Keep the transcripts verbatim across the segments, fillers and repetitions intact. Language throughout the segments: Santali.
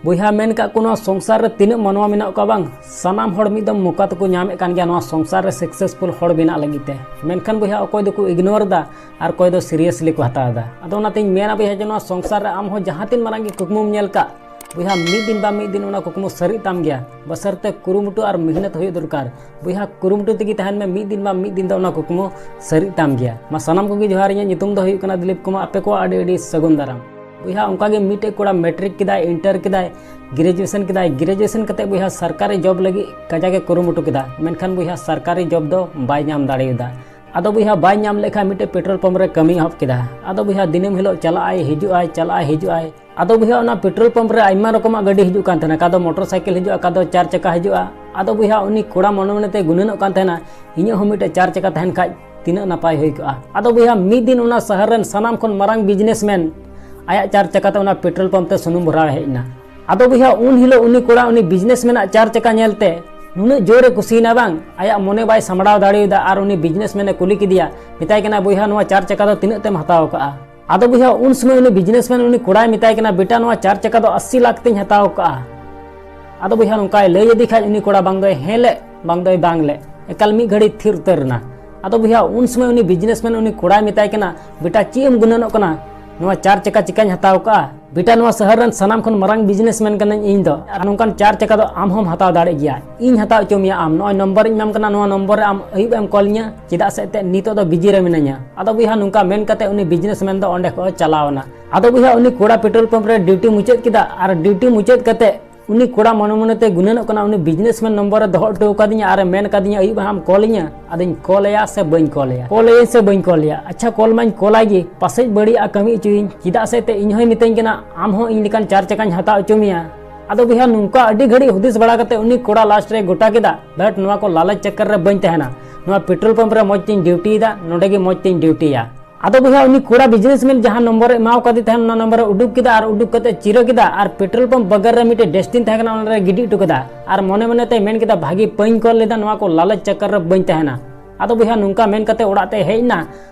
ᱵᱚᱭᱦᱟ, ᱢᱮᱱ ᱠᱟᱜ ᱠᱚ, ᱱᱚᱣᱟ ᱥᱚᱝᱥᱟᱨ ᱨᱮ ᱛᱤᱱᱟᱹᱜ ᱢᱟᱱᱣᱟ ᱢᱮᱱᱟᱜ ᱠᱚᱣᱟ ᱵᱟᱝ, ᱥᱟᱱᱟᱢ ᱦᱚᱲ ᱢᱤᱫ ᱫᱚᱢ ᱢᱚᱠᱟ ᱛᱮᱠᱚ ᱧᱟᱢᱮᱫ ᱠᱟᱱ ᱜᱮᱭᱟ ᱱᱚᱣᱟ ᱥᱚᱝᱥᱟᱨ ᱨᱮ ᱥᱟᱠᱥᱮᱥᱯᱷᱩᱞ ᱦᱚᱲ ᱵᱮᱱᱟᱜ ᱞᱟᱹᱜᱤᱫ ᱛᱮ᱾ ᱢᱮᱱᱠᱷᱟᱱ ᱵᱚᱭᱦᱟ, ᱚᱠᱚᱭ ᱫᱚᱠᱚ ᱤᱜᱱᱳᱨ ᱮᱫᱟ ᱟᱨ ᱚᱠᱚᱭ ᱫᱚ ᱥᱤᱨᱤᱭᱟᱥᱞᱤ ᱠᱚ ᱦᱟᱛᱟᱣ ᱮᱫᱟ᱾ ᱟᱫᱚ ᱚᱱᱟᱛᱤᱧ ᱢᱮᱱᱟ ᱵᱚᱭᱦᱟ, ᱡᱮ ᱱᱚᱣᱟ ᱥᱚᱝᱥᱟᱨ ᱨᱮ ᱟᱢ ᱦᱚᱸ ᱡᱟᱦᱟᱸ ᱛᱤᱱ ᱢᱟᱨᱟᱝ ᱜᱮ ᱠᱩᱠᱢᱩᱢ ᱧᱮᱞ ᱠᱟᱜ, ᱵᱚᱭᱦᱟ, ᱢᱤᱫ ᱫᱤᱱ ᱵᱟ ᱢᱤᱫ ᱫᱤᱱ ᱚᱱᱟ ᱠᱩᱠᱢᱩ ᱥᱟᱹᱨᱤᱜ ᱛᱟᱢ ᱜᱮᱭᱟ᱾ ᱵᱟᱥᱟᱨᱛᱮ ᱠᱩᱨᱩᱢᱩᱴᱩ ᱟᱨ ᱢᱮᱦᱱᱚᱛ ᱦᱩᱭᱩᱜ ᱫᱚᱨᱠᱟᱨ᱾ ᱵᱚᱭᱦᱟ, ᱠᱩᱨᱩᱢᱩᱴᱩ ᱛᱮᱜᱮ ᱛᱟᱦᱮᱱ ᱢᱮ, ᱢᱤᱫ ᱫᱤᱱ ᱵᱟ ᱢᱤᱫ ᱫᱤᱱ ᱫᱚ ᱚᱱᱟ ᱠᱩᱠᱢᱩ ᱥᱟᱹᱨᱤᱜ ᱛᱟᱢ ᱜᱮᱭᱟ᱾ ᱢᱟ ᱥᱟᱱᱟᱢ ᱠᱚᱜᱮ ᱡᱚᱦᱟᱨ, ᱤᱧᱟᱹᱜ ᱧᱩᱛᱩᱢ ᱫᱚ ᱦᱩᱭᱩᱜ ᱠᱟᱱᱟ ᱫᱤᱞᱤᱯ ᱠᱩᱢᱟᱨ᱾ ᱟᱯᱮ ᱠᱚᱣᱟᱜ ᱟᱹᱰᱤ ᱟᱹᱰᱤ ᱥᱟᱹᱜᱩᱱ ᱫᱟᱨᱟᱢ᱾ ᱵᱚᱭᱦᱟ, ᱚᱱᱠᱟ ᱜᱮ ᱢᱤᱫᱴᱮᱡ ᱠᱚᱲᱟ ᱢᱮᱴᱨᱤᱠ ᱠᱮᱫᱟᱭ, ᱤᱱᱴᱟᱨ ᱠᱮᱫᱟᱭ, ᱜᱨᱮᱡᱩᱭᱮᱥᱚᱱ ᱠᱮᱫᱟᱭ᱾ ᱜᱨᱮᱡᱩᱭᱮᱥᱚᱱ ᱠᱟᱛᱮ ᱵᱚᱭᱦᱟ, ᱥᱚᱨᱠᱟᱨᱤ ᱡᱚᱵ ᱞᱟᱹᱜᱤᱫ ᱠᱟᱡᱟᱠ ᱮ ᱠᱩᱨᱩᱢᱩᱴᱩ ᱠᱮᱫᱟ, ᱢᱮᱱᱠᱷᱟᱱ ᱵᱚᱭᱦᱟ, ᱥᱚᱨᱠᱟᱨᱤ ᱡᱚᱵ ᱫᱚ ᱵᱟᱭ ᱧᱟᱢ ᱫᱟᱲᱮᱭᱟᱫᱟ᱾ ᱟᱫᱚ ᱵᱚᱭᱦᱟ, ᱵᱟᱭ ᱧᱟᱢ ᱞᱮᱠᱷᱟᱱ ᱢᱤᱫᱴᱮᱡ ᱯᱮᱴᱨᱳᱞ ᱯᱟᱢᱯ ᱨᱮ ᱠᱟᱹᱢᱤ ᱮᱦᱚᱵ ᱠᱮᱫᱟ᱾ ᱟᱫᱚ ᱵᱚᱭᱦᱟ, ᱫᱤᱱᱟᱹᱢ ᱦᱤᱞᱳᱜ ᱪᱟᱞᱟᱜ ᱟᱭ, ᱦᱤᱡᱩᱜ ᱟᱭ, ᱪᱟᱞᱟᱜ ᱟᱭ, ᱦᱤᱡᱩᱜ ᱟᱭ᱾ ᱟᱫᱚ ᱵᱚᱭᱦᱟ, ᱚᱱᱟ ᱯᱮᱴᱨᱳᱞ ᱯᱟᱢᱯ ᱨᱮ ᱟᱭᱢᱟ ᱨᱚᱠᱚᱢᱟᱜ ᱜᱟᱹᱰᱤ ᱦᱤᱡᱩᱜ ᱠᱟᱱ ᱛᱟᱦᱮᱱᱟ, ᱚᱠᱟ ᱫᱚ ᱢᱚᱴᱚᱨ ᱥᱟᱭᱠᱮᱞ ᱦᱤᱡᱩᱜᱼᱟ, ᱚᱠᱟ ᱫᱚ ᱪᱟᱨ ᱪᱟᱠᱟ ᱦᱤᱡᱩᱜᱼᱟ᱾ ᱟᱫᱚ ᱵᱚᱭᱦᱟ, ᱩᱱᱤ ᱠᱚᱲᱟ ᱢᱚᱱᱮ ᱢᱚᱱᱮ ᱛᱮ ᱜᱩᱱᱟᱹᱱᱚᱜ ᱠᱟᱱ ᱛᱟᱦᱮᱱᱟ, ᱤᱧᱟᱹᱜ ᱦᱚᱸ ᱢᱤᱫᱴᱮᱡ ᱪᱟᱨ ᱪᱟᱠᱟ ᱛᱟᱦᱮᱱ ᱠᱷᱟᱡ ᱛᱤᱱᱟᱹᱜ ᱱᱟᱯᱟᱭ ᱦᱩᱭ ᱠᱚᱜᱼᱟ᱾ ᱟᱫᱚ ᱵᱚᱭᱦᱟ, ᱢᱤᱫ ᱫᱤᱱ ᱚᱱᱟ ᱥᱟᱦᱟᱨ ᱨᱮᱱ ᱥᱟᱱᱟᱢ ᱠᱷᱚᱱ ᱢᱟᱨᱟᱝ ᱵᱤᱡᱽᱱᱮᱥᱢᱮᱱ ᱟᱭᱟᱜ ᱪᱟᱨ ᱪᱟᱠᱟ ᱛᱮ ᱚᱱᱟ ᱯᱮᱴᱨᱳᱞ ᱯᱟᱢᱯ ᱛᱮ ᱥᱩᱱᱩᱢ ᱵᱷᱚᱨᱟᱣ ᱮ ᱦᱮᱡ ᱮᱱᱟ᱾ ᱟᱫᱚ ᱵᱚᱭᱦᱟ, ᱩᱱ ᱦᱤᱞᱳᱜ ᱩᱱᱤ ᱠᱚᱲᱟ ᱩᱱᱤ ᱵᱤᱡᱽᱱᱮᱥᱢᱮᱱ ᱟᱜ ᱪᱟᱨ ᱪᱟᱠᱟ ᱧᱮᱞᱛᱮ ᱱᱩᱱᱟᱹᱜ ᱡᱳᱨᱮ ᱠᱩᱥᱤᱭᱮᱱᱟ ᱵᱟᱝ, ᱟᱭᱟᱜ ᱢᱚᱱᱮ ᱵᱟᱭ ᱥᱟᱢᱵᱲᱟᱣ ᱫᱟᱲᱮᱭᱟᱫᱟ᱾ ᱟᱨ ᱩᱱᱤ ᱵᱤᱡᱽᱱᱮᱥᱢᱮᱱ ᱮ ᱠᱩᱞᱤ ᱠᱮᱫᱮᱭᱟ, ᱢᱮᱛᱟᱭ ᱠᱟᱱᱟ, "ᱵᱚᱭᱦᱟ, ᱱᱚᱣᱟ ᱪᱟᱨ ᱪᱟᱠᱟ ᱫᱚ ᱛᱤᱱᱟᱹᱜ ᱛᱮᱢ ᱦᱟᱛᱟᱣ ᱠᱟᱜᱼᱟ?" ᱟᱫᱚ ᱵᱚᱭᱦᱟ, ᱩᱱ ᱥᱚᱢᱚᱭ ᱩᱱᱤ ᱵᱤᱡᱽᱱᱮᱥᱢᱮᱱ ᱩᱱᱤ ᱠᱚᱲᱟᱭ ᱢᱮᱛᱟᱭ ᱠᱟᱱᱟ, "ᱵᱮᱴᱟ, ᱱᱚᱣᱟ ᱪᱟᱨ ᱪᱟᱠᱟ ᱫᱚ ᱟᱥᱤ ᱞᱟᱠᱷ ᱛᱮᱧ ᱦᱟᱛᱟᱣ ᱠᱟᱜᱼᱟ᱾" ᱟᱫᱚ ᱵᱚᱭᱦᱟ, ᱱᱚᱝᱠᱟᱭ ᱞᱟᱹᱭ ᱟᱫᱮ ᱠᱷᱟᱡ ᱩᱱᱤ ᱠᱚᱲᱟ ᱵᱟᱝ ᱫᱚᱭ ᱦᱮᱸ ᱞᱮᱫ, ᱵᱟᱝ ᱫᱚᱭ ᱵᱟᱝ ᱞᱮᱫ, ᱮᱠᱟᱞ ᱢᱤᱫ ᱜᱷᱟᱹᱲᱤ ᱛᱷᱤᱨ ᱩᱛᱟᱹᱨ ᱮᱱᱟ᱾ ᱟᱫᱚ ᱵᱚᱭᱦᱟ, ᱩᱱ ᱥᱚᱢᱚᱭ ᱩᱱᱤ ᱵᱤᱡᱽᱱᱮᱥᱢᱮᱱ ᱩᱱᱤ ᱠᱚᱲᱟᱭ ᱢᱮᱛᱟᱭ ᱠᱟᱱᱟ, "ᱵᱮᱴᱟ, ᱪᱮᱫ ᱮᱢ ᱜᱩᱱᱟᱹᱱᱚᱜ ᱠᱟᱱᱟ? ᱱᱚᱣᱟ ᱪᱟᱨ ᱪᱟᱠᱟ ᱪᱤᱠᱟᱹᱧ ᱦᱟᱛᱟᱣ ᱠᱟᱜᱼᱟ? ᱵᱮᱴᱟ, ᱱᱚᱣᱟ ᱥᱟᱦᱟᱨ ᱨᱮᱱ ᱥᱟᱱᱟᱢ ᱠᱷᱚᱱ ᱢᱟᱨᱟᱝ ᱵᱤᱡᱽᱱᱮᱥᱢᱮᱱ ᱠᱟᱹᱱᱟᱹᱧ ᱤᱧ ᱫᱚ, ᱟᱨ ᱱᱚᱝᱠᱟᱱ ᱪᱟᱨ ᱪᱟᱠᱟ ᱫᱚ ᱟᱢ ᱦᱚᱸᱢ ᱦᱟᱛᱟᱣ ᱫᱟᱲᱮᱜ ᱜᱮᱭᱟ᱾ ᱤᱧ ᱦᱟᱛᱟᱣ ᱦᱚᱪᱚ ᱢᱮᱭᱟ ᱟᱢ᱾ ᱱᱚᱜᱼᱚᱭ ᱱᱚᱢᱵᱚᱨ ᱤᱧ ᱮᱢᱟᱢ ᱠᱟᱱᱟ, ᱱᱚᱣᱟ ᱱᱚᱢᱵᱚᱨ ᱨᱮ ᱟᱢ ᱟᱹᱭᱩᱵ ᱮᱢ ᱠᱚᱞ ᱤᱧᱟ, ᱪᱮᱫᱟᱜ ᱥᱮ ᱮᱱᱛᱮᱫ ᱱᱤᱛᱚᱜ ᱫᱚ ᱵᱤᱡᱤ ᱨᱮ ᱢᱤᱱᱟᱹᱧᱟ᱾" ᱟᱫᱚ ᱵᱚᱭᱦᱟ, ᱱᱚᱝᱠᱟ ᱢᱮᱱ ᱠᱟᱛᱮ ᱩᱱᱤ ᱵᱤᱡᱽᱱᱮᱥᱢᱮᱱ ᱫᱚ ᱚᱸᱰᱮ ᱠᱷᱚᱱ ᱪᱟᱞᱟᱣ ᱮᱱᱟ᱾ ᱟᱫᱚ ᱵᱚᱭᱦᱟ, ᱩᱱᱤ ᱠᱚᱲᱟ ᱯᱮᱴᱨᱳᱞ ᱯᱟᱢᱯ ᱨᱮ ᱰᱤᱭᱩᱴᱤ ᱢᱩᱪᱟᱹᱫ ᱠᱮᱫᱟ, ᱟᱨ ᱰᱤᱭᱩᱴᱤ ᱢᱩᱪᱟᱹᱫ ᱠᱟᱛᱮ ᱩᱱᱤ ᱠᱚᱲᱟ ᱢᱚᱱᱮ ᱢᱚᱱᱮ ᱛᱮ ᱜᱩᱱᱟᱹᱱᱚᱜ ᱠᱟᱱᱟ, ᱩᱱᱤ ᱵᱤᱡᱽᱱᱮᱥᱢᱮᱱ ᱱᱚᱢᱵᱚᱨ ᱮ ᱫᱚᱦᱚ ᱦᱚᱴᱚ ᱟᱠᱟᱫᱤᱧᱟ ᱟᱨ ᱮ ᱢᱮᱱ ᱠᱟᱫᱤᱧᱟ, "ᱟᱹᱭᱩᱵ ᱦᱟᱸᱜ ᱮᱢ ᱠᱚᱞ ᱤᱧᱟ", ᱟᱫᱚᱧ ᱠᱚᱞ ᱟᱭᱟ ᱥᱮ ᱵᱟᱹᱧ ᱠᱚᱞ ᱟᱭᱟ, ᱠᱚᱞ ᱟᱭᱟᱧ ᱥᱮ ᱵᱟᱹᱧ ᱠᱚᱞ ᱟᱭᱟ? ᱟᱪᱪᱷᱟ, ᱠᱚᱞ ᱢᱟᱧ ᱠᱚᱞ ᱟᱭ ᱜᱮ, ᱯᱟᱥᱮᱡ ᱵᱟᱹᱲᱤᱡ ᱟᱜ ᱠᱟᱹᱢᱤ ᱦᱚᱪᱚᱭᱤᱧ, ᱪᱮᱫᱟᱜ ᱥᱮ ᱮᱱᱛᱮᱫ ᱤᱧ ᱦᱚᱸᱭ ᱢᱤᱛᱟᱹᱧ ᱠᱟᱱᱟ, "ᱟᱢ ᱦᱚᱸ ᱤᱧ ᱞᱮᱠᱟᱱ ᱪᱟᱨ ᱪᱟᱠᱟᱧ ᱦᱟᱛᱟᱣ ᱦᱚᱪᱚ ᱢᱮᱭᱟ᱾" ᱟᱫᱚ ᱵᱚᱭᱦᱟ, ᱱᱚᱝᱠᱟ ᱟᱹᱰᱤ ᱜᱷᱟᱹᱲᱤᱡ ᱦᱩᱫᱤᱥ ᱵᱟᱲᱟ ᱠᱟᱛᱮ ᱩᱱᱤ ᱠᱚᱲᱟ ᱞᱟᱥᱴ ᱨᱮ ᱜᱚᱴᱟ ᱠᱮᱫᱟ, "ᱫᱷᱟᱹᱴ, ᱱᱚᱣᱟ ᱠᱚ ᱞᱟᱞᱚᱪ ᱪᱟᱠᱠᱟᱨ ᱨᱮ ᱵᱟᱹᱧ ᱛᱟᱦᱮᱱᱟ, ᱱᱚᱣᱟ ᱯᱮᱴᱨᱳᱞ ᱯᱟᱢᱯ ᱨᱮ ᱢᱚᱡᱽ ᱛᱤᱧ ᱰᱤᱭᱩᱴᱤᱭᱮᱫᱟ, ᱱᱚᱰᱮ ᱜᱮ ᱢᱚᱡᱽ ᱛᱤᱧ ᱰᱤᱭᱩᱴᱤᱭᱟ᱾" ᱟᱫᱚ ᱵᱚᱭᱦᱟ, ᱩᱱᱤ ᱠᱚᱲᱟ ᱵᱤᱡᱽᱱᱮᱥᱢᱮᱱ ᱡᱟᱦᱟᱸ ᱱᱚᱢᱵᱚᱨ ᱮ ᱮᱢᱟᱣ ᱠᱟᱫᱮ ᱛᱟᱦᱮᱱ, ᱚᱱᱟ ᱱᱚᱢᱵᱚᱨ ᱮ ᱩᱰᱩᱠ ᱠᱮᱫᱟ ᱟᱨ ᱩᱰᱩᱠ ᱠᱟᱛᱮ ᱪᱤᱨᱟᱹ ᱠᱮᱫᱟ ᱟᱨ ᱯᱮᱴᱨᱳᱞ ᱯᱟᱢᱯ ᱵᱟᱜᱟᱨ ᱨᱮ ᱢᱤᱫᱴᱮᱡ ᱰᱟᱥᱴᱵᱤᱱ ᱛᱟᱦᱮᱸ ᱠᱟᱱᱟ, ᱚᱱᱟ ᱨᱮ ᱜᱤᱰᱤ ᱦᱚᱴᱚ ᱠᱮᱫᱟ᱾ ᱟᱨ ᱢᱚᱱᱮ ᱢᱚᱱᱮ ᱛᱮᱭ ᱢᱮᱱ ᱠᱮᱫᱟ, "ᱵᱷᱟᱜᱮ ᱵᱟᱹᱧ ᱠᱚᱞ ᱞᱮᱫᱟ, ᱱᱚᱣᱟ ᱠᱚ ᱞᱟᱞᱚᱪ ᱪᱟᱠᱠᱟᱨ ᱨᱮ ᱵᱟᱹᱧ ᱛᱟᱦᱮᱱᱟ᱾" ᱟᱫᱚ ᱵᱚᱭᱦᱟ, ᱱᱚᱝᱠᱟ ᱢᱮᱱ ᱠᱟᱛᱮ ᱚᱲᱟᱜ ᱛᱮ ᱦᱮᱡ ᱮᱱᱟ᱾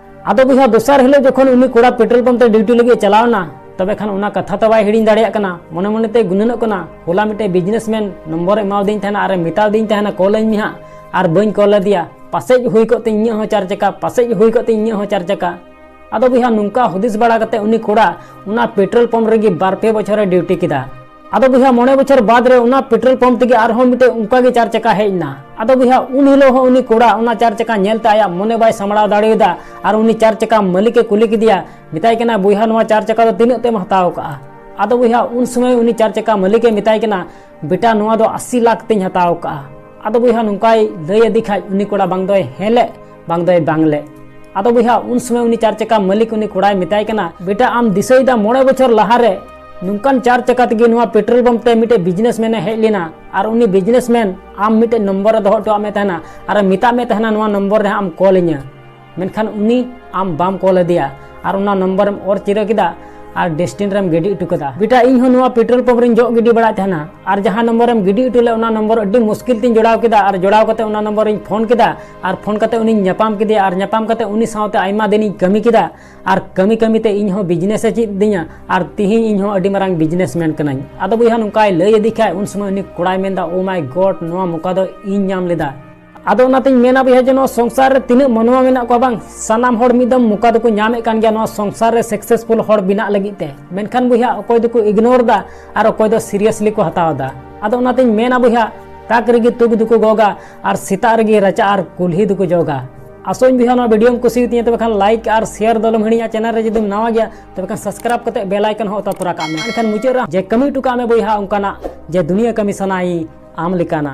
ᱟᱫᱚ ᱵᱚᱭᱦᱟ, ᱫᱚᱥᱟᱨ ᱦᱤᱞᱳᱜ ᱡᱚᱠᱷᱚᱱ ᱩᱱᱤ ᱠᱚᱲᱟ ᱯᱮᱴᱨᱳᱞ ᱯᱟᱢᱯ ᱛᱮ ᱰᱤᱭᱩᱴᱤ ᱞᱟᱹᱜᱤᱫ ᱮ ᱪᱟᱞᱟᱣ ᱮᱱᱟ, ᱛᱚᱵᱮ ᱠᱷᱟᱱ ᱚᱱᱟ ᱠᱟᱛᱷᱟ ᱛᱚ ᱵᱟᱭ ᱦᱤᱲᱤᱧ ᱫᱟᱲᱮᱭᱟᱜ ᱠᱟᱱᱟ᱾ ᱢᱚᱱᱮ ᱢᱚᱱᱮ ᱛᱮᱭ ᱜᱩᱱᱟᱹᱱᱚᱜ ᱠᱟᱱᱟ, ᱦᱚᱞᱟ ᱢᱤᱫᱴᱮᱡ ᱵᱤᱡᱽᱱᱮᱥᱢᱮᱱ ᱱᱚᱢᱵᱚᱨᱮ ᱮᱢᱟᱣᱫᱤᱧ ᱛᱟᱦᱮᱱᱟ ᱟᱨᱮ ᱢᱮᱛᱟᱣᱫᱤᱧ ᱛᱟᱦᱮᱱᱟ ᱠᱚᱞᱟᱹᱧ ᱢᱮ ᱦᱟᱸᱜ, ᱟᱨ ᱵᱟᱹᱧ ᱠᱚᱞ ᱟᱫᱮᱭᱟ᱾ ᱯᱟᱥᱮᱡ ᱦᱩᱭ ᱠᱚᱜ ᱛᱤᱧ ᱤᱧᱟᱹᱜ ᱦᱚᱸ ᱪᱟᱨ ᱪᱟᱠᱟ, ᱯᱟᱥᱮᱡ ᱦᱩᱭ ᱠᱚᱜ ᱛᱤᱧ ᱤᱧᱟᱹᱜ ᱦᱚᱸ ᱪᱟᱨ ᱪᱟᱠᱟ᱾ ᱟᱫᱚ ᱵᱚᱭᱦᱟ, ᱱᱚᱝᱠᱟ ᱦᱩᱫᱤᱥ ᱵᱟᱲᱟ ᱠᱟᱛᱮ ᱩᱱᱤ ᱠᱚᱲᱟ ᱚᱱᱟ ᱯᱮᱴᱨᱳᱞ ᱯᱟᱢᱯ ᱨᱮᱜᱮ ᱵᱟᱨ ᱯᱮ ᱵᱚᱪᱷᱚᱨᱮ ᱰᱤᱭᱩᱴᱤ ᱠᱮᱫᱟ᱾ ᱟᱫᱚ ᱵᱚᱭᱦᱟ, ᱢᱚᱬᱮ ᱵᱚᱪᱷᱚᱨ ᱵᱟᱫ ᱨᱮ ᱚᱱᱟ ᱯᱮᱴᱨᱳᱞ ᱯᱟᱢᱯ ᱛᱮᱜᱮ ᱟᱨᱦᱚᱸ ᱢᱤᱫᱴᱮᱡ ᱚᱱᱠᱟ ᱜᱮ ᱪᱟᱨ ᱪᱟᱠᱟ ᱦᱮᱡ ᱮᱱᱟ᱾ ᱟᱫᱚ ᱵᱚᱭᱦᱟ, ᱩᱱ ᱦᱤᱞᱳᱜ ᱦᱚᱸ ᱩᱱᱤ ᱠᱚᱲᱟ ᱚᱱᱟ ᱪᱟᱨ ᱪᱟᱠᱟ ᱧᱮᱞᱛᱮ ᱟᱭᱟᱜ ᱢᱚᱱᱮ ᱵᱟᱭ ᱥᱟᱢᱵᱲᱟᱣ ᱫᱟᱲᱮᱭᱟᱫᱟ᱾ ᱟᱨ ᱩᱱᱤ ᱪᱟᱨ ᱪᱟᱠᱟ ᱢᱟᱹᱞᱤᱠ ᱮ ᱠᱩᱞᱤ ᱠᱮᱫᱮᱭᱟ, ᱢᱮᱛᱟᱭ ᱠᱟᱱᱟ, "ᱵᱚᱭᱦᱟ, ᱱᱚᱣᱟ ᱪᱟᱨ ᱪᱟᱠᱟ ᱫᱚ ᱛᱤᱱᱟᱹᱜ ᱛᱮᱢ ᱦᱟᱛᱟᱣ ᱠᱟᱜᱼᱟ?" ᱟᱫᱚ ᱵᱚᱭᱦᱟ, ᱩᱱ ᱥᱚᱢᱚᱭ ᱩᱱᱤ ᱪᱟᱨ ᱪᱟᱠᱟ ᱢᱟᱹᱞᱤᱠ ᱮ ᱢᱮᱛᱟᱭ ᱠᱟᱱᱟ, "ᱵᱮᱴᱟ, ᱱᱚᱣᱟ ᱫᱚ ᱟᱥᱤ ᱞᱟᱠᱷ ᱛᱮᱧ ᱦᱟᱛᱟᱣ ᱠᱟᱜᱼᱟ᱾" ᱟᱫᱚ ᱵᱚᱭᱦᱟ, ᱱᱚᱝᱠᱟᱭ ᱞᱟᱹᱭ ᱟᱫᱮ ᱠᱷᱟᱡ ᱩᱱᱤ ᱠᱚᱲᱟ ᱵᱟᱝ ᱫᱚᱭ ᱦᱮᱸ ᱞᱮᱫ, ᱵᱟᱝ ᱫᱚᱭ ᱵᱟᱝ ᱞᱮᱫ᱾ ᱟᱫᱚ ᱵᱚᱭᱦᱟ, ᱩᱱ ᱥᱚᱢᱚᱭ ᱩᱱᱤ ᱪᱟᱨ ᱪᱟᱠᱟ ᱢᱟᱹᱞᱤᱠ ᱩᱱᱤ ᱠᱚᱲᱟᱭ ᱢᱮᱛᱟᱭ ᱠᱟᱱᱟ, "ᱵᱮᱴᱟ, ᱟᱢ ᱫᱤᱥᱟᱹᱭᱮᱫᱟ ᱢᱚᱬᱮ ᱵᱚᱪᱷᱚᱨ ᱞᱟᱦᱟᱨᱮ ᱱᱚᱝᱠᱟᱱ ᱪᱟᱨ ᱪᱟᱠᱟ ᱛᱮᱜᱮ ᱱᱚᱣᱟ ᱯᱮᱴᱨᱳᱞ ᱯᱟᱢᱯ ᱛᱮ ᱢᱤᱫᱴᱮᱡ ᱵᱤᱡᱽᱱᱮᱥᱢᱮᱱ ᱮ ᱦᱮᱡ ᱞᱮᱱᱟ, ᱟᱨ ᱩᱱᱤ ᱵᱤᱡᱽᱱᱮᱥᱢᱮᱱ ᱟᱢ ᱢᱤᱫᱴᱮᱡ ᱱᱚᱢᱵᱚᱨ ᱮ ᱫᱚᱦᱚ ᱦᱚᱴᱚᱣᱟᱜ ᱢᱮ ᱛᱟᱦᱮᱱᱟ, ᱟᱨ ᱮ ᱢᱮᱛᱟᱜ ᱢᱮ ᱛᱟᱦᱮᱱᱟ ᱱᱚᱣᱟ ᱱᱚᱢᱵᱚᱨ ᱨᱮ ᱦᱟᱸᱜ ᱮᱢ ᱠᱚᱞ ᱟᱹᱧᱟ, ᱢᱮᱱᱠᱷᱟᱱ ᱩᱱᱤ ᱟᱢ ᱵᱟᱢ ᱠᱚᱞ ᱟᱫᱮᱭᱟ, ᱟᱨ ᱚᱱᱟ ᱱᱚᱢᱵᱚᱨᱮᱢ ᱚᱨ ᱪᱤᱨᱟᱹ ᱠᱮᱫᱟ, ᱟᱨ ᱰᱟᱥᱴᱵᱤᱱ ᱨᱮᱢ ᱜᱤᱰᱤ ᱦᱚᱴᱚ ᱠᱟᱫᱟ᱾" ᱵᱮᱴᱟ, ᱤᱧ ᱦᱚᱸ ᱱᱚᱣᱟ ᱯᱮᱴᱨᱳᱞ ᱯᱟᱢᱯ ᱨᱤᱧ ᱡᱚᱜ ᱜᱤᱰᱤ ᱵᱟᱲᱟᱭᱮᱫ ᱛᱟᱦᱮᱱᱟ, ᱟᱨ ᱡᱟᱦᱟᱸ ᱱᱚᱢᱵᱚᱨᱮᱢ ᱜᱤᱰᱤ ᱦᱚᱴᱚ ᱞᱮᱫ, ᱚᱱᱟ ᱱᱚᱢᱵᱚᱨ ᱟᱹᱰᱤ ᱢᱩᱥᱠᱤᱞ ᱛᱤᱧ ᱡᱚᱲᱟᱣ ᱠᱮᱫᱟ, ᱟᱨ ᱡᱚᱲᱟᱣ ᱠᱟᱛᱮ ᱚᱱᱟ ᱱᱚᱢᱵᱚᱨᱤᱧ ᱯᱷᱳᱱ ᱠᱮᱫᱟ, ᱟᱨ ᱯᱷᱳᱱ ᱠᱟᱛᱮ ᱩᱱᱤᱧ ᱧᱟᱯᱟᱢ ᱠᱮᱫᱮᱭᱟ, ᱟᱨ ᱧᱟᱯᱟᱢ ᱠᱟᱛᱮ ᱩᱱᱤ ᱥᱟᱶᱛᱮ ᱟᱭᱢᱟ ᱫᱤᱱᱤᱧ ᱠᱟᱹᱢᱤ ᱠᱮᱫᱟ, ᱟᱨ ᱠᱟᱹᱢᱤ ᱠᱟᱹᱢᱤ ᱛᱮ ᱤᱧ ᱦᱚᱸ ᱵᱤᱡᱽᱱᱮᱥ ᱮ ᱪᱮᱫ ᱫᱤᱧᱟ, ᱟᱨ ᱛᱤᱦᱤᱧ ᱤᱧ ᱦᱚᱸ ᱟᱹᱰᱤ ᱢᱟᱨᱟᱝ ᱵᱤᱡᱽᱱᱮᱥᱢᱮᱱ ᱠᱟᱹᱱᱟᱹᱧ᱾ ᱟᱫᱚ ᱵᱚᱭᱦᱟ, ᱱᱚᱝᱠᱟᱭ ᱞᱟᱹᱭ ᱟᱫᱮ ᱠᱷᱟᱡ ᱩᱱ ᱥᱚᱢᱚᱭ ᱩᱱᱤ ᱠᱚᱲᱟᱭ ᱢᱮᱱᱫᱟ, "Oh my God, ᱱᱚᱣᱟ ᱢᱚᱠᱟ ᱫᱚ ᱤᱧ ᱧᱟᱢ ᱞᱮᱫᱟ᱾" ᱟᱫᱚ ᱚᱱᱟᱛᱤᱧ ᱢᱮᱱᱟ ᱵᱚᱭᱦᱟ, ᱡᱮ ᱱᱚᱣᱟ ᱥᱚᱝᱥᱟᱨ ᱨᱮ ᱛᱤᱱᱟᱹᱜ ᱢᱟᱱᱣᱟ ᱢᱮᱱᱟᱜ ᱠᱚᱣᱟ ᱵᱟᱝ, ᱥᱟᱱᱟᱢ ᱦᱚᱲ ᱢᱤᱫ ᱫᱚᱢ ᱢᱚᱠᱟ ᱫᱚᱠᱚ ᱧᱟᱢᱮᱫ ᱠᱟᱱ ᱜᱮᱭᱟ ᱱᱚᱣᱟ ᱥᱚᱝᱥᱟᱨ ᱨᱮ ᱥᱟᱠᱥᱮᱥᱯᱷᱩᱞ ᱦᱚᱲ ᱵᱮᱱᱟᱜ ᱞᱟᱹᱜᱤᱫ ᱛᱮ᱾ ᱢᱮᱱᱠᱷᱟᱱ ᱵᱚᱭᱦᱟ, ᱚᱠᱚᱭ ᱫᱚᱠᱚ ᱤᱜᱱᱳᱨ ᱫᱟ ᱟᱨ ᱚᱠᱚᱭ ᱫᱚ ᱥᱤᱨᱤᱭᱟᱥᱞᱤ ᱠᱚ ᱦᱟᱛᱟᱣ ᱫᱟ᱾ ᱟᱫᱚ ᱚᱱᱟᱛᱤᱧ ᱢᱮᱱᱟ ᱵᱚᱭᱦᱟ, ᱛᱟᱠ ᱨᱮᱜᱮ ᱛᱩᱠ ᱫᱚᱠᱚ ᱜᱚᱜᱟ ᱟᱨ ᱥᱮᱛᱟᱜ ᱨᱮᱜᱮ ᱨᱟᱪᱟ ᱟᱨ ᱠᱩᱞᱦᱤ ᱫᱚᱠᱚ ᱡᱚᱜᱟ᱾ ᱟᱥᱚᱧ ᱵᱚᱭᱦᱟ, ᱱᱚᱣᱟ ᱵᱷᱤᱰᱤᱭᱳᱢ ᱠᱩᱥᱤᱭᱟᱛᱤᱧᱟ, ᱛᱚᱵᱮ ᱠᱷᱟᱱ ᱞᱟᱭᱤᱠ ᱟᱨ ᱥᱮᱭᱟᱨ ᱫᱚ ᱟᱞᱚᱢ ᱦᱤᱲᱤᱧᱟ᱾ ᱪᱮᱱᱮᱞ ᱨᱮ ᱡᱩᱫᱤᱢ ᱱᱟᱣᱟ ᱜᱮᱭᱟ, ᱛᱚᱵᱮ ᱠᱷᱟᱱ ᱥᱟᱵᱥᱠᱨᱟᱭᱤᱵ ᱠᱟᱛᱮ ᱵᱮᱞ ᱟᱭᱠᱚᱱ ᱦᱚᱸ ᱚᱛᱟ ᱛᱚᱨᱟ ᱠᱟᱜ ᱢᱮ᱾ ᱮᱱᱠᱷᱟᱱ ᱢᱩᱪᱟᱹᱫ ᱨᱮ ᱡᱮ ᱠᱟᱹᱢᱤ ᱦᱚᱴᱚ ᱠᱟᱜ ᱢᱮ ᱵᱚᱭᱦᱟ, ᱚᱱᱠᱟᱱᱟᱜ ᱡᱮ ᱫᱩᱱᱤᱭᱟᱹ ᱠᱟᱹᱢᱤ ᱥᱟᱱᱟᱭᱤᱧ ᱟᱢ ᱞᱮᱠᱟᱱᱟᱜ᱾